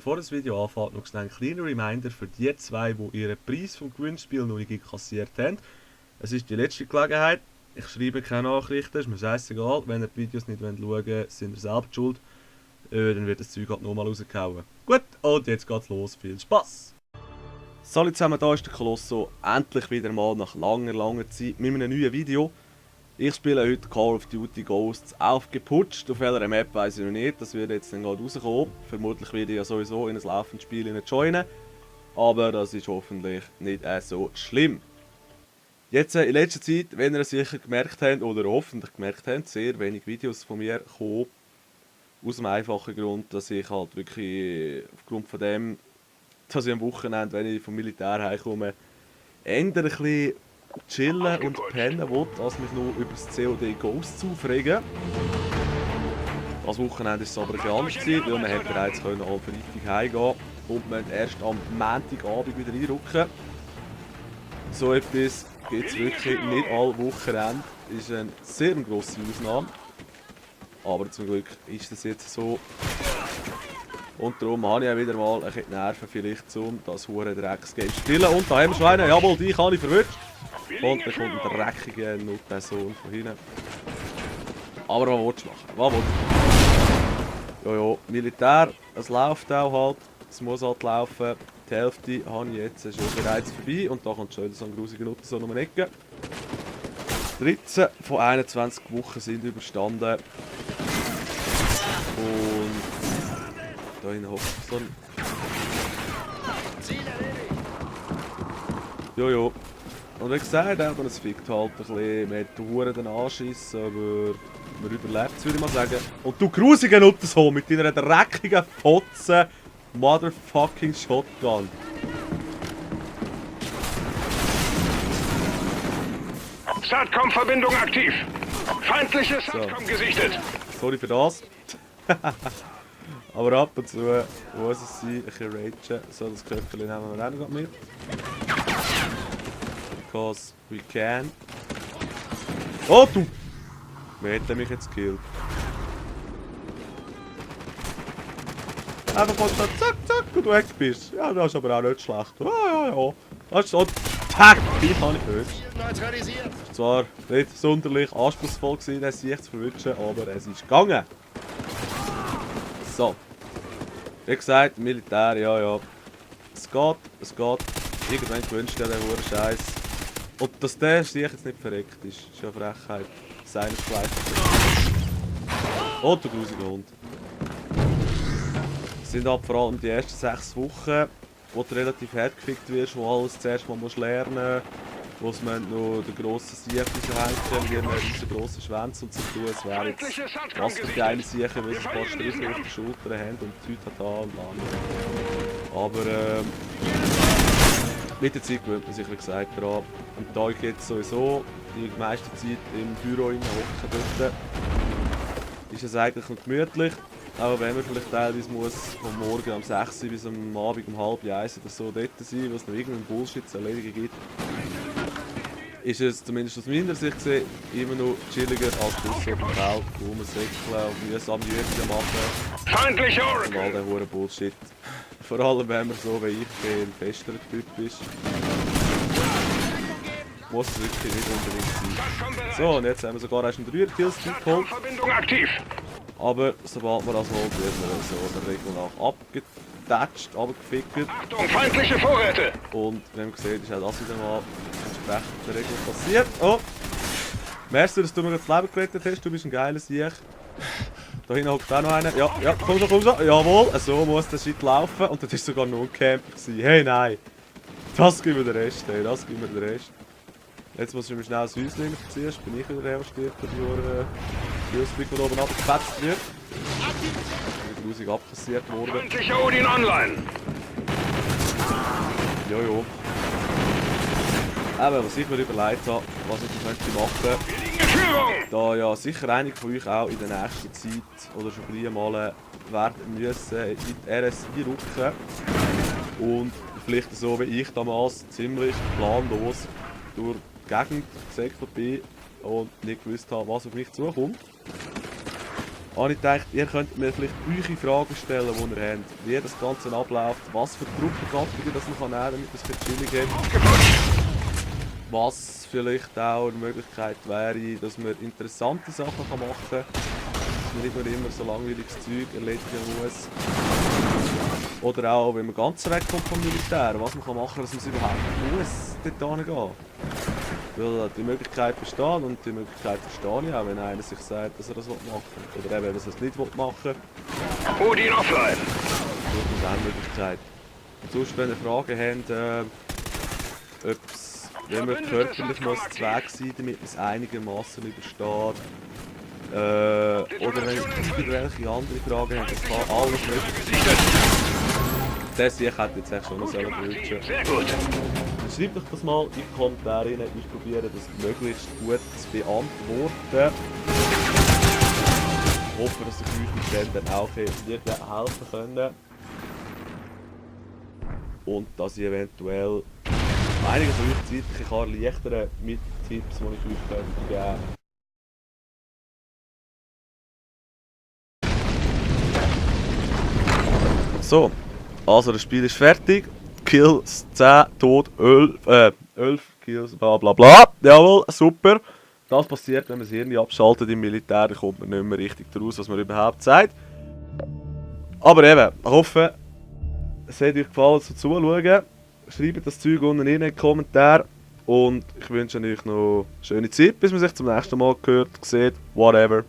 bevor das Video anfängt, noch schnell ein kleiner Reminder für die zwei, die ihren Preis vom Gewinnspiel noch nicht kassiert haben. Es ist die letzte Gelegenheit. Ich schreibe keine Nachrichten, ist mir scheißegal. Wenn ihr die Videos nicht schauen wollt, sind ihr selbst schuld. Dann wird das Zeug halt nochmal rausgehauen. Gut, und jetzt geht's los. Viel Spaß! Salut zusammen, da ist der Colosso. Endlich wieder mal nach langer Zeit mit einem neuen Video. Ich spiele heute Call of Duty Ghosts aufgeputscht. Auf welcher Map weiß ich noch nicht, das wird jetzt dann gerade rauskommen. Vermutlich werde ich ja sowieso in ein laufendes Spiel joinen. Aber das ist hoffentlich nicht so schlimm. Jetzt in letzter Zeit, wenn ihr es sicher gemerkt habt, oder hoffentlich gemerkt habt, sehr wenig Videos von mir kommen. Aus dem einfachen Grund, dass ich halt wirklich aufgrund von dem, dass ich am Wochenende, wenn ich vom Militär heimkomme, eher ein bisschen chillen und pennen will, als mich nur über das COD Ghosts aufregen. Das Wochenende war es aber ein bisschen anders, weil man hätte bereits am Freitag heimgehen und man erst am Montagabend wieder einrücken. So etwas gibt es wirklich nicht alle Wochenende. Das ist eine sehr grosse Ausnahme. Aber zum Glück ist das jetzt so. Und darum habe ich auch wieder mal ein bisschen Nerven vielleicht, um das hure Drecksgame zu spielen. Und da haben wir schon einen. Jawohl, die habe ich verwirrt. Und dann kommt ein dreckiger Nuttensohn von hinten. Aber was willst du machen? Was willst du? Jojo, Militär, es läuft auch halt. Es muss halt laufen. Die Hälfte habe ich jetzt schon bereits vorbei. Und da kommt schon wieder so ein grusiger Nuttensohn um die Ecke. 13 von 21 Wochen sind überstanden. Und da hinten hockt so ein... Jojo. Und wie gesagt, es fickt halt ein bisschen, man hat Huren den Anschiss, aber man überlebt es, würde ich mal sagen. Und du grusiger Nuttensohn mit deiner dreckigen Fotze Motherfucking Shotgun. SATCOM-Verbindung aktiv. Feindliche SATCOM gesichtet. Sorry für das. Aber ab und zu muss es sein, ein bisschen ragen. So, das Köpfchen nehmen wir auch noch mit. Because we can. Oh du! Wer hätte mich jetzt gekillt? Einfach mal so zack, zack und du weg bist. Ja, das ist aber auch nicht schlecht. Ja. Das ist so... Tack! Die kann ich nicht. Es war zwar nicht sonderlich anspruchsvoll gewesen, das sich zu verwünschen, aber es ist gegangen. So. Wie gesagt, Militär, ja. Es geht. Irgendwann gewünscht dir den hohen Scheiß. Und dass der sich jetzt nicht verreckt ist ja eine Frechheit. Seinesgleichen. Oh, du grusiger Hund. Es sind ab vor allem die ersten 6 Wochen, wo du relativ hart gefickt wirst, wo alles zuerst mal lernen musst, wo es noch den grossen Sieg raushängen, wie einen riesengroßen Schwanz und so tun. Es wäre jetzt was für geile Siechen, weil sie ein paar Striche auf den Schultern haben und die Leute da und an. Aber mit der Zeit gewöhnt man sich, wie gesagt, daran. Und da ich jetzt sowieso die meiste Zeit im Büro hocken dort, ist es eigentlich noch gemütlich. Auch wenn man vielleicht teilweise muss vom Morgen um 6 Uhr bis am Abend um halb 1 oder so dort sein, wo es noch irgendeinen Bullshit zu erledigen gibt, ist es zumindest aus meiner Sicht gesehen immer noch chilliger als draussen auf dem Feld, rumsäckeln und mühsam Übungen machen. Feindliche Und all Oracle. der hure Bullshit. Vor allem wenn man so wie ich ein festerer Typ ist. Muss es wirklich nicht unbedingt sein. So, und jetzt haben wir sogar erst einen 3er-Kills geholt. SATCOM-Verbindung aktiv. Aber sobald man das holt, wird man so der Regel nach abgetatscht, abgefickt. Achtung, feindliche Vorräte. Und wenn man sieht, ist auch das wieder mal entsprechend der Regel passiert. Oh! Merkst du, dass du mir das Leben gerettet hast? Du bist ein geiler Sieg. Da hinten hockt auch noch einer. Ja, komm schon. Jawohl, so muss der Shit laufen. Und das war sogar noch ein Camper gewesen. Hey, nein! Das gibt mir den Rest, hey, das gibt mir den Rest. Jetzt muss ich mir schnell das Häuschen verziehen, sonst bin ich wieder der, der stirbt, die Ausblick, der oben abgefetzt wird. Wieder grusig abkassiert worden. Feindliche Odin online. Jojo. Aber was ich mir überlegt habe, was ich könnte machen, Wir liegen in Führung. da ja sicher einige von euch auch in der nächsten Zeit oder schon gleich mal werden müssen in die RS einrücken und vielleicht so wie ich damals ziemlich planlos durch die Gegend gesäckelt bin und nicht gewusst habe, was auf mich zukommt. habe ich gedacht, ihr könnt mir vielleicht eure Fragen stellen, die ihr habt. Wie das Ganze abläuft, was für Truppengattungen das man nehmen kann, damit es ein bisschen chillig hat. Was vielleicht auch eine Möglichkeit wäre, dass man interessante Sachen machen kann. Dass man nicht nur immer so langweiliges Zeug erledigen muss. Oder auch, wenn man ganz wegkommt vom Militär, was man machen kann, dass man es überhaupt muss dort hingehen. Weil die Möglichkeit besteht und die Möglichkeit verstehe ich auch, wenn einer sich sagt, dass er das machen will. Oder eben, dass er es nicht machen will. Odin offline. Das ist auch eine Möglichkeit. Und sonst, wenn ihr Fragen habt, wenn man körperlich muss Zweig sein, damit man es einigermaßen übersteht. Oder wenn ihr irgendwelche andere Fragen habt, das kann alles möglich sein. Das hier hätte jetzt echt schon noch brutschen. Sehr gut. Schreibt euch das mal in die Kommentare rein, ich probiere das möglichst gut zu beantworten. Ich hoffe, dass ich euch mit dem dann auch helfen können. Und dass ich eventuell einige von euch zeitlich erleichtern mit Tipps, die ich euch geben könnte. So, also das Spiel ist fertig. Kills 10, Tod 11 Kills, bla bla bla. Jawohl, super. Das passiert, wenn man das Hirn abschaltet im Militär, dann kommt man nicht mehr richtig daraus, was man überhaupt sagt. Aber eben, ich hoffe, es hat euch gefallen zu zuschauen. Schreibt das Zeug unten in den Kommentaren. Und ich wünsche euch noch eine schöne Zeit, bis man sich zum nächsten Mal hört, sieht, whatever.